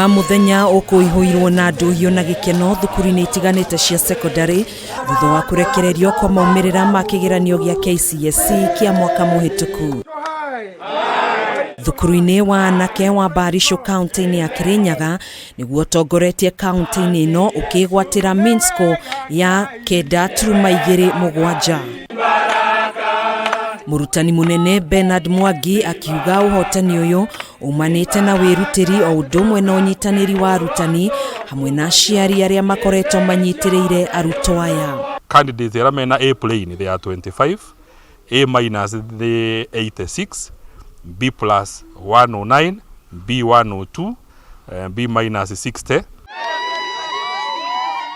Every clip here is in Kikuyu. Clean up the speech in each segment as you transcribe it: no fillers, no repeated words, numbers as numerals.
Wa muthenya ukuihuirwo na nduhio na gikeno thukuru-ini itiganite cia secondary thutha wa kurekererio kwa maumirira ma kigeranio gia KCSE kia mwaka muhituku. Thukuru-ini wa anake wa Barisho kaunti-ini ya Kirinyaga niguo utongoretie kaunti-ini ino ukigwatira mean score ya 9.27. Murutani munene Bernard Mwangi akiuga uhotani uyu umanite na wirutiri o undu umwe na unyitaniri wa arutani hamwe na aciari aria makoretwo manyitiriire arutwo aya. Candidates arĩa mena A plain, they are 25, A minus they 86, B plus 109, B 102, B minus 60.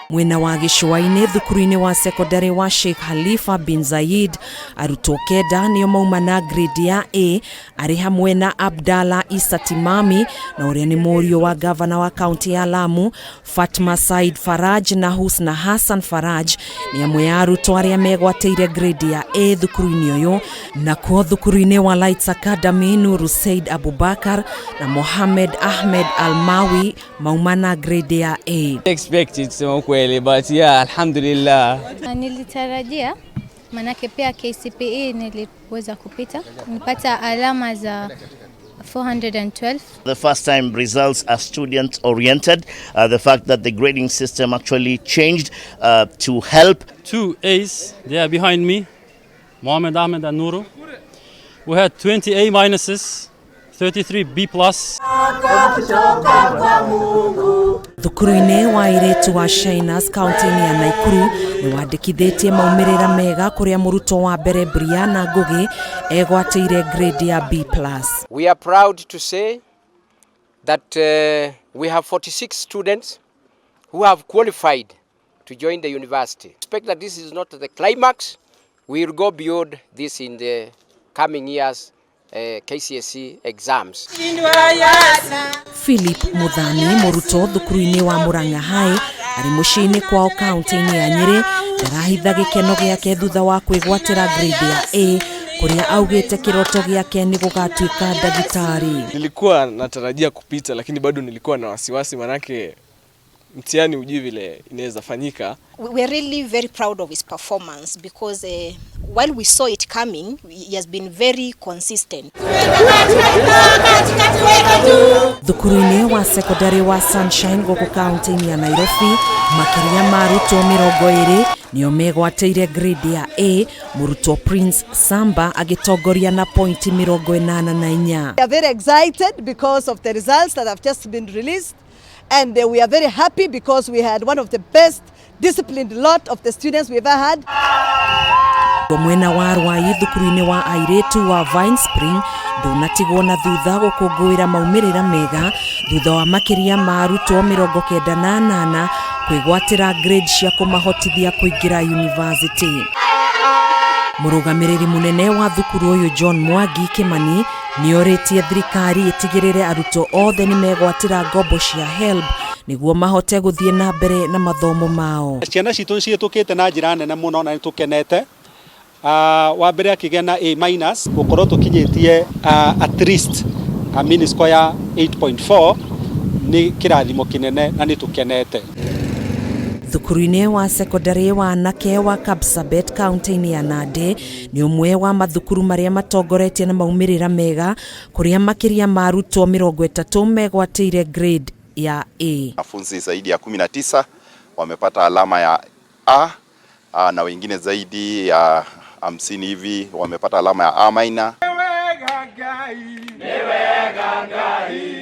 Mwena wa gĩcũa-inĩ thukuru-inĩ wa sekondari wa Sheikh Khalifa bin Zayed arutwo 9 nĩo mauma na grade ya A arĩ hamwe na Abdalla Issa Timami na ũrĩa nĩ mũriũ wa gavana wa kaunti ya Lamu Fatma Said Faraj na Husna Hassan Faraj nĩ amwe ya arutwo arĩa megwatĩire grade ya A thukuru-inĩ ũyũ. Nakuo thukuru-inĩ wa Lights Academy Nuru Said Abubakar na Mohamed Ahmed Almawi mauma na grade ya A. Expected kusema ukweli, but yeah, alhamdulillah. Nilitarajia manake pia KCPE niliweza kupita, nilipata alama za 412. The first time results are student oriented, the fact that the grading system actually changed to help. 2 A's, they are behind me, Mohamed Ahmed and Nuru. We had 20 A minuses, 33 B plus. Thukuru-inĩ wa airĩtu wa Shiners kaunti-inĩ ya Nakuru nĩ wandĩkithĩtie maumĩrĩra mega kũrĩa mũrutwo wa mbere Brianna Ngugi egwatĩire grade ya B+. We are proud to say that we have 46 students who have qualified to join the university. Expect that this is not the climax. We will go beyond this in the coming years KCSE exams. Philip Muthani mũrutwo thukuru-inĩ wa Murang'a High arĩ mũciĩ-inĩ kwao kaunti-inĩ ya Nyĩrĩ ndarahitha gĩkeno gĩake thutha wa kwĩgwatĩra grade ya A kũrĩa augĩte kĩroto gĩake nĩ gũgatuĩka ndagĩtarĩ. Nilikuwa natarajia kupita, lakini bado nilikuwa na wasiwasi, manake mtihani hujui vile inaweza fanyika. We are really very proud of his performance because while we saw it coming, he has been very consistent. Thukuru-inĩ wa sekondari wa Sunshine gũkũ kaunti-inĩ ya Nairobi makĩria ma arutwo 20 nĩo megwatĩire grade ya A, mũrutwo Prince Samba agĩtongoria na pointi 84. We are very excited because of the results that have just been released, and we are very happy because we had one of the best disciplined lot of the students we've ever had. Mwena wa Rwai thukuru-inĩ wa airĩtu wa Vine Spring ndũnatigwo na thutha gũkũngũĩra maumĩrĩra mega thutha wa makĩria ma arutwo 98 kwĩgwatĩra grade cia kũmahotithia kũingĩra university. Mũrũgamĩrĩri mũnene wa thukuru ũyũ John Mwangi Kimani nĩorĩtie thirikari ĩtigĩrĩre arutwo othe nĩmegwatĩra ngombo cia HELB nĩguo mahote gũthiĩ na mbere na mathomo mao. Ciana citũ nĩ cihĩtũkĩte na njĩra nene mũno na nĩ tũkenete. Wa mbere akĩgĩa na A minus gũkorwo tũkinyĩtie at least a mean score ya 8.4 nĩ kĩrathimo kĩnene na nĩ tũkenete. Thukuru-inĩ wa sekondari wa anake wa Kapsabet kaunti-inĩ ya Nandi nĩ ũmwe wa mathukuru marĩa matongoretie na maumĩrĩra mega kũrĩa makĩria ma arutwo 30 megwatĩire grade ya A. Wanafunzi zaidi ya 19 wamepata alama ya A na wengine zaidi ya 50 hivi wamepata alama ya A minor.